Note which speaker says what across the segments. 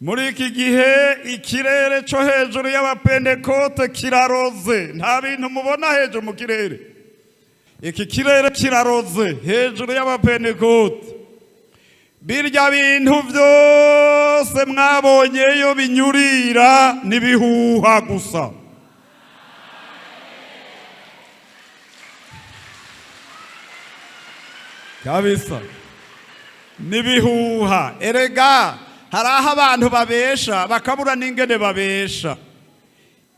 Speaker 1: Muri iki gihe ikirere cyo hejuru y'Abapentekote kiraroze. Nta bintu mubona hejuru mu kirere. Iki kirere kiraroze hejuru y'Abapentekote. Birya bintu byose mwabonyeyo binyurira n'ibihuha gusa. Kabisa n'ibihuha. Erega hari aho abantu babesha bakabura n'ingene babesha.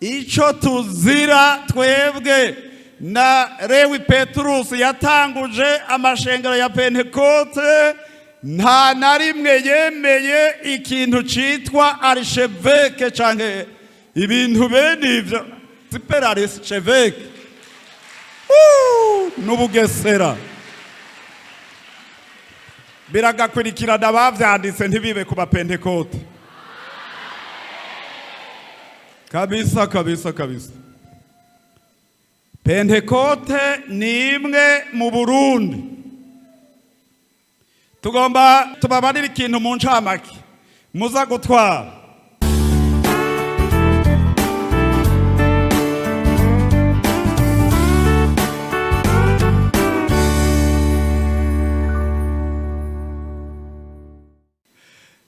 Speaker 1: Icyo tuzira twebwe na Lewi Peturusi yatanguje amashengero ya Pentekote, nta na rimwe yemeye ikintu citwa archevêque canke ibintu bene ivyo, super archevêque n'ubugesera biragakurikirana. Bavyanditse ntibibe ku Bapentekote. Kabisa, kabisa, kabisa. Pentekote ni imwe mu Burundi. Tugomba tubabarire ikintu mu ncamake muza gutwara.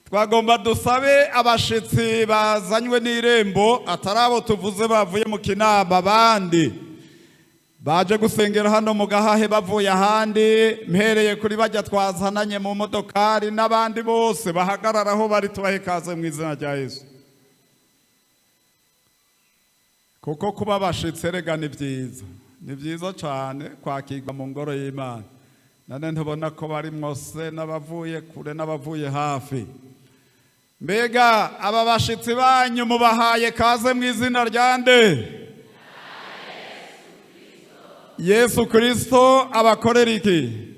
Speaker 1: Twagomba dusabe abashitsi bazanywe n'irembo, atari abo tuvuze bavuye mu Kinama, abandi baje gusengera hano mu Gahahe bavuye ahandi, mpereye kuri bajya twazananye mu modokari n'abandi bose bahagarara aho bari, tubahe ikaze mu izina rya Yesu. Kuko kuba abashitsi erega ni byiza, ni byiza cyane kwakirwa mu ngoro y'Imana. None ntubona ko barimwo se n'abavuye kure n'abavuye hafi? Mbega aba bashitsi banyu mubahaye kaze mu izina rya nde? Yesu Kristo. Abakorera iki?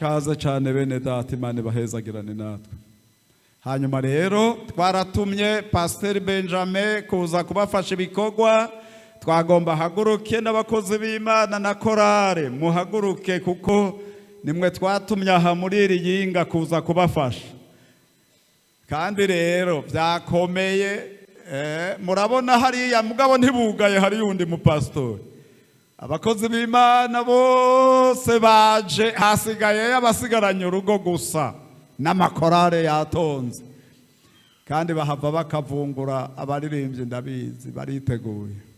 Speaker 1: Kaze cyane bene data, Imana ibahezagirane natwe. Hanyuma rero twaratumye Pasiteri Benjamin kuza kubafasha ibikorwa. Twagomba haguruke n'abakozi b'Imana na korale, muhaguruke kuko nimwe twatumye aha muri iri yinga kuza kubafasha. Kandi rero byakomeye, murabona hariya mugabo ntibugaye, hari yundi mupasitori. Abakozi b'Imana bose baje, hasigaye abasigaranye urugo gusa n'amakorale yatonze, kandi bahava bakavungura abaririmbyi, ndabizi bariteguye.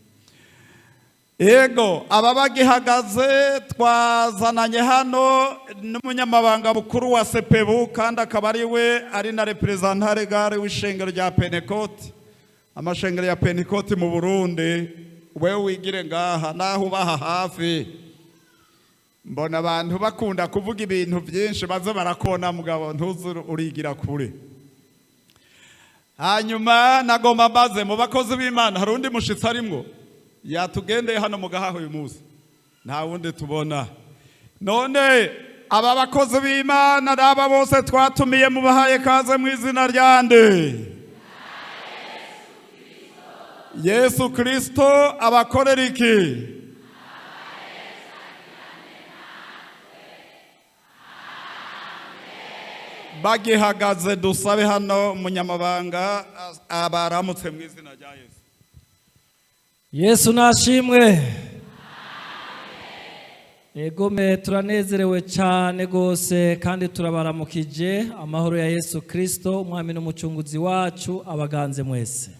Speaker 1: Ego, aba bagihagaze twazananye hano n'umunyamabanga mukuru wa Sepebu, kandi akaba ari we ari na représentant légal w'ishengero rya Pentekote, amashengero ya Pentekote mu Burundi. Wewe wigire ngaha naho ubaha hafi. Mbona abantu bakunda kuvuga ibintu byinshi, baze barakona mugabo ntuzi urigira kure. Hanyuma nagomba mbaze mu bakozi b'Imana, hari undi mushitsi arimwo yatugendeye hano mu Gahaha uyu munsi? Nta wundi tubona. None aba bakozi b'Imana n'aba bose twatumiye, mubahaye kaze mu izina rya nde? Yesu Kristo. Abakorera iki? Bagihagaze dusabe hano umunyamabanga abaramutse mu izina rya Yesu.
Speaker 2: Yesu nashimwe. Egome, turanezerewe cyane rwose kandi turabaramukije. Amahoro ya Yesu Kristo umwami n'umucunguzi wacu abaganze mwese.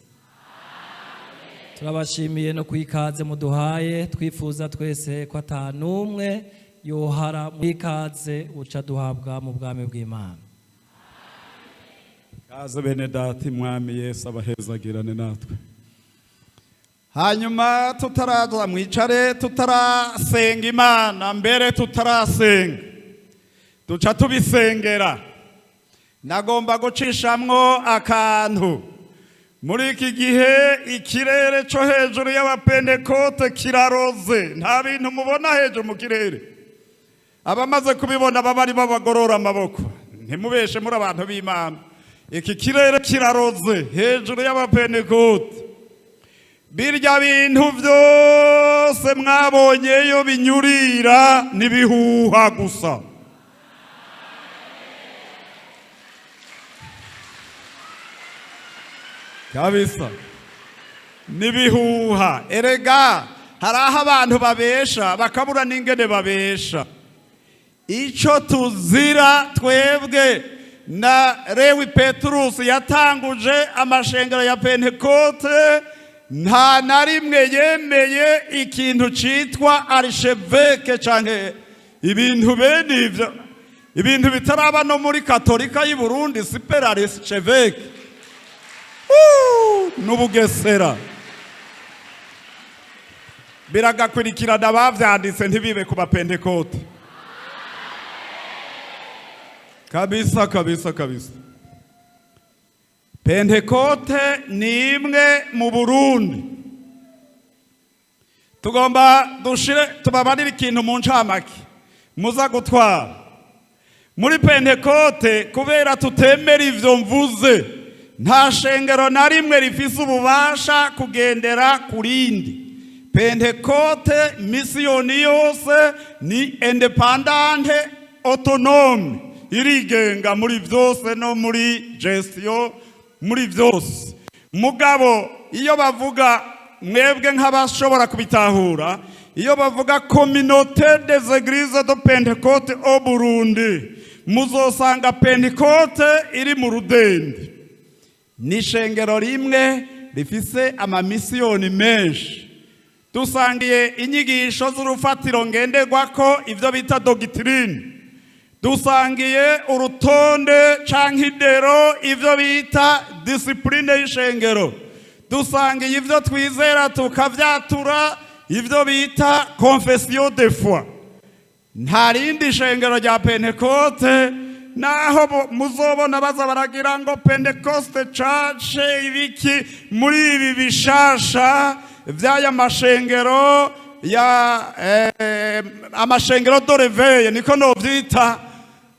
Speaker 2: Turabashimiye no kwikaze muduhaye. Twifuza twese ko atanumwe yohara mu ikaze uca duhabwa mu bwami bw'Imana.
Speaker 1: Kaze bene data, Mwami Yesu abahezagirane natwe. Hanyuma tutaraza, mwicare, tutarasenga Imana, mbere tutarasenga duca tubisengera, nagomba gucishamwo akantu. Muri iki gihe ikirere cyo hejuru y'Abapentekote kiraroze. Nta bintu mubona hejuru mu kirere? Abamaze kubibona baba ari babagorora amaboko. Ntimubeshe muri abantu b'Imana. Iki kirere kiraroze hejuru y'Abapentekote. Birya bintu byose mwabonyeyo binyurira n'ibihuha gusa. Kabisa nibihuha. Erega hari aho abantu babesha bakabura n'ingene babesha. Icyo tuzira twebwe na Lewi Peturusi yatanguje amashengero ya Pentekote, nta na rimwe yemeye ikintu citwa archevêque canke ibintu bene ivyo, ibintu bitaraba no muri Katolika y'i Burundi. Super archevêque n'ubugesera biragakurikirana. Bavyanditse ntibibe ku Bapentekote. Kabisa, kabisa, kabisa. Pentekote ni imwe mu Burundi. Tugomba dushire tubabarire ikintu mu ncamake muza gutwara muri Pentekote. Kubera tutemera ivyo mvuze, nta shengero na rimwe rifise ububasha kugendera ku rindi. Pentekote misiyoni yose ni indépendante, autonome, irigenga muri vyose, no muri gestion, muri vyose. Mugabo iyo bavuga, mwebwe nk'abashobora kubitahura, iyo bavuga Communauté des Églises de Pentecôte au Burundi, muzosanga Pentekote iri mu Rudende. Ni ishengero rimwe rifise amamisiyoni menshi. Dusangiye inyigisho z'urufatiro ngenderwako, ibyo bita doctrine. Dusangiye urutonde canke indero, ivyo bita discipline y'ishengero. Dusangiye ivyo twizera tukavyatura, ivyo bita confession de foi. Nta rindi shengero rya Pentekote, naho muzobona baza baragira ngo Pentecost Church ibiki muri ibi bishasha vy'aya mashengero ya amashengero de réveil, niko novyita.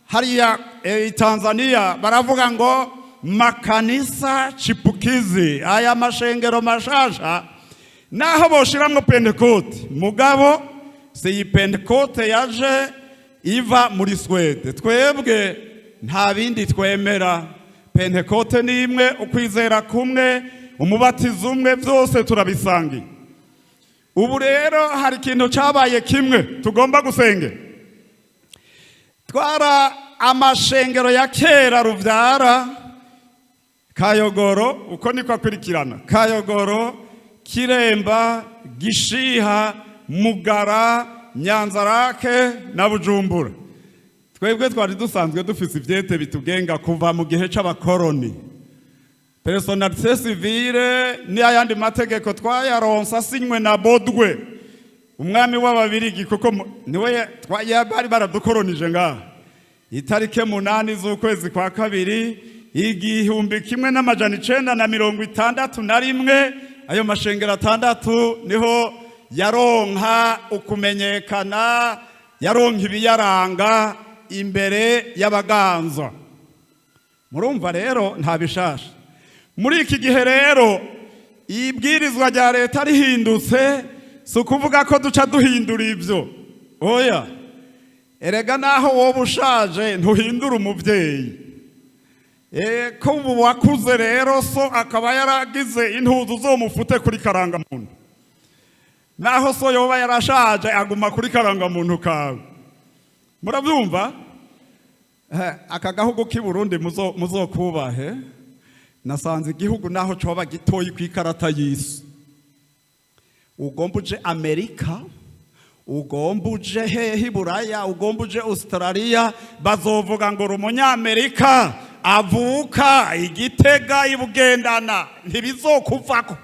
Speaker 1: Hariya i Tanzania baravuga ngo makanisa chipukizi. Aya mashengero mashasha, naho boshiramwo Pentekote, mugabo si iyi Pentekote yaje iva muri Swede. Twebwe nta bindi twemera. Pentekote ni imwe, ukwizera kumwe, umubatizo umwe, byose turabisangiye. Ubu rero hari ikintu cyabaye kimwe tugomba gusengera. Twara amashengero ya kera ruvyara Kayogoro, uko niko akurikirana: Kayogoro, Kiremba, Gishiha, Mugara, Nyanzarake na Bujumbura. Twebwe twari dusanzwe dufise ivyete bitugenga kuva mu gihe c'abakoroni. Personnalité civile n'ayandi mategeko twayaronse asinywe na Bodwe, umwami w'Ababirigi, kuko niwe bari baradukoronije ngaha, itarike 8 z'ukwezi kwa kabiri 1961. Ayo mashengero atandatu niho yaronka ukumenyekana, yaronka ibiyaranga imbere y'abaganza. Murumva rero nta bishasha. Muri iki gihe rero ibwirizwa rya leta rihindutse, si ukuvuga ko duca duhindura ibyo, oya. Erega naho wowe ushaje ntuhindura umubyeyi. Ko ubu wakuze rero, so akaba yaragize intuzu, uzomufute kuri karangamuntu. Naho so yoba yarashaje, aguma kuri karangamuntu kawe. Murabyumva? Aka gahugu k'i Burundi muzokubahe. Nasanze igihugu naho coba gitoyi ku ikarata y'isi, ugomba uje Amerika, ugomba uje hehe i Buraya, ugomba uje Australia, bazovuga ngo uri Umunyamerika avuka Igitega ibugendana. Ntibizokuvako.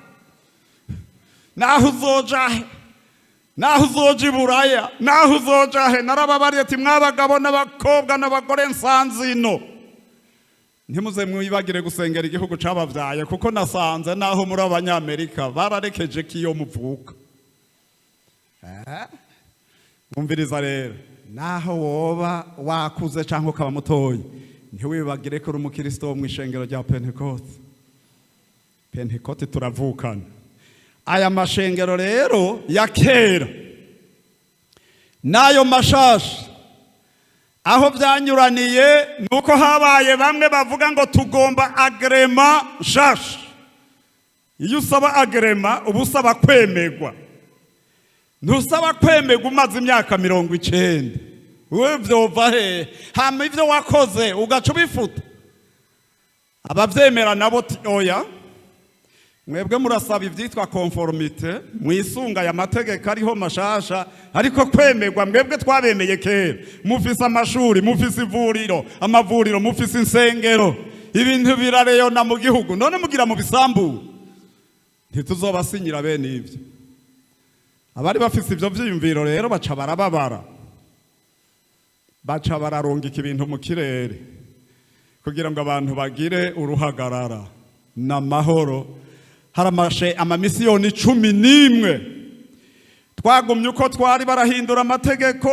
Speaker 1: Naho uzoja he, naho uzoja i Buraya, naho uzoja he. Narababariye ati: "Mwabagabo n'abakobwa n'abagore nsanze ino, ntimuze mwibagire gusengera igihugu cabavyaye, kuko nasanze naho muri Abanyamerika bararekeje ko iyo muvuka." Mwumviriza rero, naho woba wakuze cyangwa ukaba mutoyi, ntiwibagire ko uri umukristo wo mu ishengero rya Pentekote. Pentekote turavukana. Aya mashengero rero ya kera n'ayo mashasha, aho byanyuraniye ni uko habaye bamwe bavuga ngo tugomba agrément nshasha. Iyo usaba agrément, uba usaba kwemerwa. Ntusaba kwemerwa umaze imyaka 90. Wewe vyova hehe? Hama ivyo wakoze ugaca ubifuta. Abavyemera nabo ti oya, mwebwe murasaba ivyitwa conformité, mwisunga aya mategeko ariho mashasha, ariko kwemerwa mwebwe twabemeye kera. Mufise amashuri, mufise ivuriro, amavuriro, mufise insengero, ibintu birareyona mu gihugu, none mugira mu bisambu? Ntituzobasinyira bene ivyo. Abari bafise ivyo vyiyumviro rero baca barababara, baca bararungika ibintu mu kirere kugira ngo abantu bagire uruhagarara n'amahoro. Hari amashe amamisiyoni 11. Twagumye uko twari, barahindura amategeko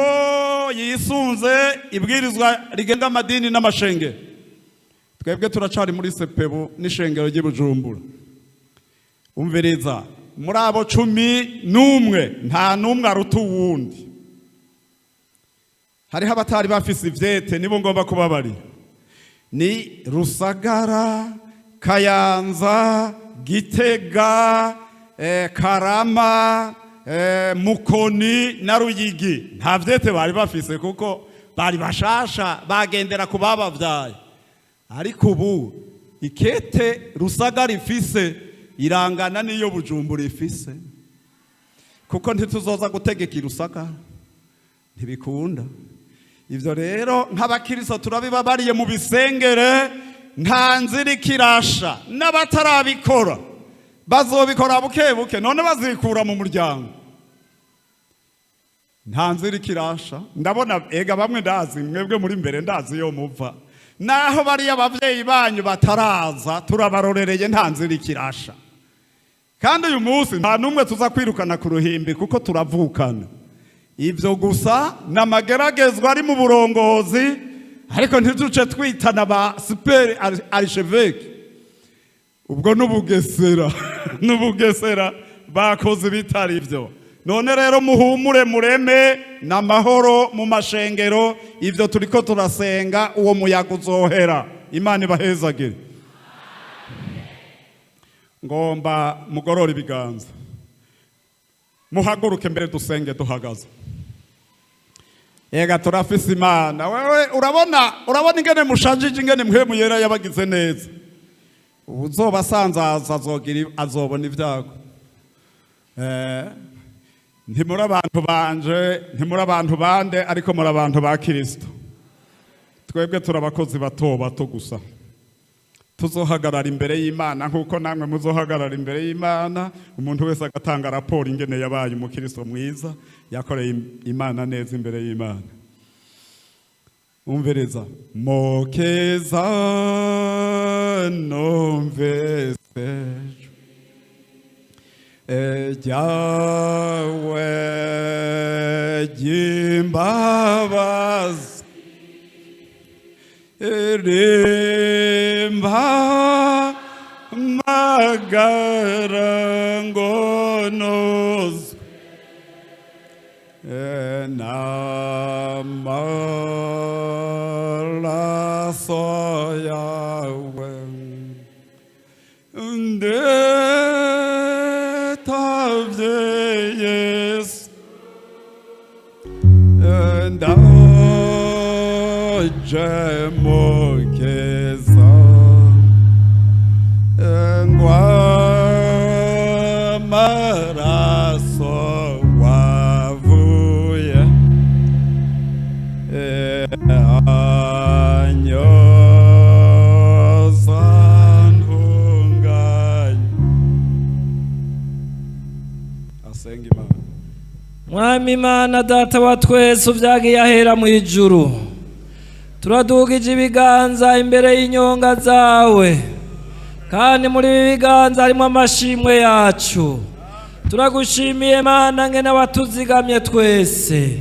Speaker 1: yisunze ibwirizwa rigenga amadini n'amashengero. Twebwe turacari muri CEPEBU n'ishengero ry'i Bujumbura. Umviriza, muri abo 11 nta n'umwe aruta uwundi. Hariho abatari bafise ivyete, nibo ngomba kubabarira: ni Rusagara, Kayanza, Gitega, Karama, Mukoni na Ruyigi. Nta vyete bari bafise kuko bari bashasha, bagendera ku babavyaye. Ariko ubu ikete Rusagara ifise irangana n'iyo Bujumbura ifise, kuko ntituzoza gutegeka i Rusagara, ntibikunda. Ivyo rero nk'abakristo turabibabariye mu bisengere. Nta nzira ikirasha, n'abatarabikora bazobikora buke buke. None bazikura mu muryango? Nta nzira ikirasha. Ndabona ega bamwe ndazi mwebwe muri mbere, ndazi yo muva naho bariya abavyeyi banyu bataraza, turabarorereye. Nta nzira ikirasha. Kandi uyu munsi nta n'umwe tuza kwirukana ku ruhimbi kuko turavukana. Ibyo gusa ni amageragezwa ari mu burongozi, ariko ntituce twitana ba super archevêque. Ubwo n'ubugesera, n'ubugesera bakoze bitari ibyo. None rero muhumure, mureme n'amahoro mu mashengero. Ibyo turiko turasenga, uwo muyaga uzohera. Imana ibahezagire. Ngomba mugorora ibiganza, muhaguruke mbere dusenge duhagaze. Ega turafise Imana. Wewe urabona, urabona ingene mushanjije, ingene Mpwemu Yera yabagize neza. Uzoba asanzaza azogira, azobona ibyago. Ntimuri abantu banje, ntimuri abantu bande, ariko muri abantu ba Kristo. Twebwe turi abakozi bato bato gusa. Tuzohagarara imbere y'Imana nk'uko namwe muzohagarara imbere y'Imana, umuntu wese agatanga raporo ingene yabaye umukristo mwiza, yakoreye Imana neza imbere y'Imana. Umviriza: Mokeza, numvise ryawe ry'imbabazi, rimba magara ngo nozwe n'amaraso yawe, ndetavye Yesu, ndaje mukeza, ngwa amaraso wavuye anyoza ntunganye. Asenga Imana.
Speaker 2: Mwami Imana, Data wa twese, uvyagiye ahera mu ijuru, turadugije ibiganza imbere y'inyonga zawe, kandi muri ibi biganza harimo amashimwe yacu. Turagushimiye Mana ngene watuzigamye twese.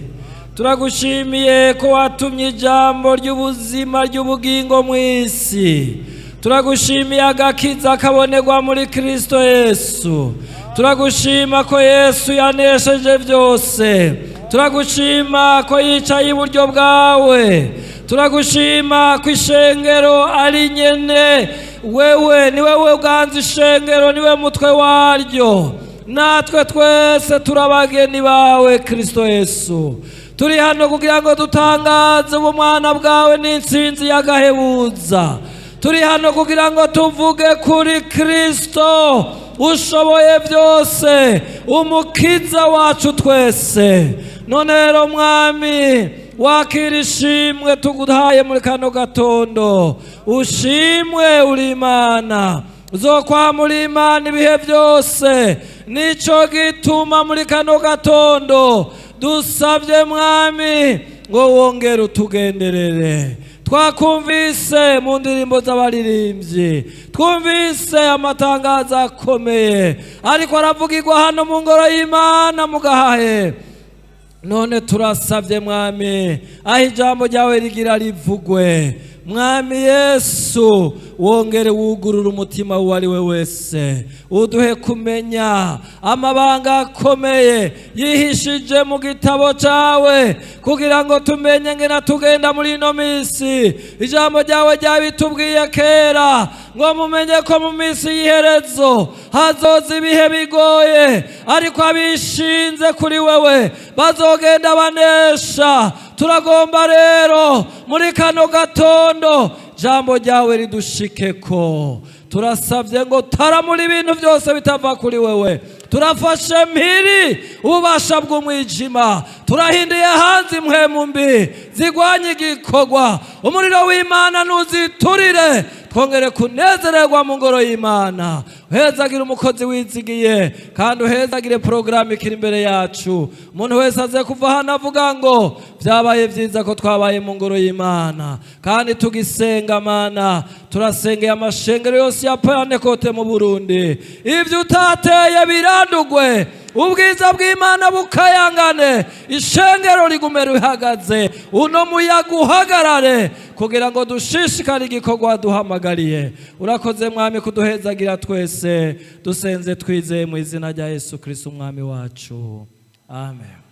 Speaker 2: Turagushimiye ko watumye ijambo ry'ubuzima, ry'ubugingo mu isi. Turagushimiye agakiza kabonerwa muri Kristo Yesu. Turagushima ko Yesu yanesheje byose. Turagushima ko yicaye iburyo bwawe. Turagushima ko ishengero ari nyene. Wewe ni wewe uganza ishengero, niwe mutwe waryo. Natwe twese turabageni bawe, Kristo Yesu. Turi hano kugira ngo dutangaze ubumwana bwawe n'intsinzi y'agahebuza. Turi hano kugira ngo tuvuge kuri Kristo ushoboye byose, umukiza wacu twese. None rero, Mwami, wakira ishimwe tuguhaye muri kano gatondo. Ushimwe, uri Imana, uzokwamura Imana ibihe byose. Nico gituma muri kano gatondo dusabye, Mwami, ngo wongere utugenderere. Twakumvise mu ndirimbo z'abaririmbyi, twumvise amatangazo akomeye ariko aravugirwa hano mu ngoro y'Imana mu Gahahe. None turasabye, Mwami, aho ijambo ryawe rigira rivugwe, Mwami Yesu, wongere wugurura umutima uwo ari we wese, uduhe kumenya amabanga akomeye yihishije mu gitabo cyawe, kugira ngo tumenye ngena tugenda muri ino minsi. Ijambo ryawe ryabitubwiye kera ngo mumenye ko mu minsi y'iherezo hazoza ibihe bigoye, ariko abishinze kuri wewe bazogenda banesha. Turagomba rero muri kano gatondo jambo ryawe ridushikeko. Turasabye ngo taramura ibintu byose bitava kuri wewe. Turafashe mpiri ububasha bw'umwijima, turahinduye hanze impwemu mbi zigwanya igikorwa. Umuriro w'Imana ntuziturire, twongere kunezererwa mu ngoro y'Imana. Uhezagire umukozi wizigiye, kandi uhezagire porogaramu ikiri imbere yacu. Umuntu wese aze kuva hano avuga ngo byabaye byiza ko twabaye mu ngoro y'Imana kandi tugisenga. Mana, turasengeye amashengero yose ya Pantekote mu Burundi. Ibyo utateye birandugwe, ubwiza bw'Imana bukayangane, ishengero rigume rihagaze, uno muyaga uhagarare, kugira ngo dushishikare igikorwa duhamagariye. Urakoze, Mwami, kuduhezagira twese. Dusenze twizeye mu izina rya Yesu Kristo, Umwami wacu, amen.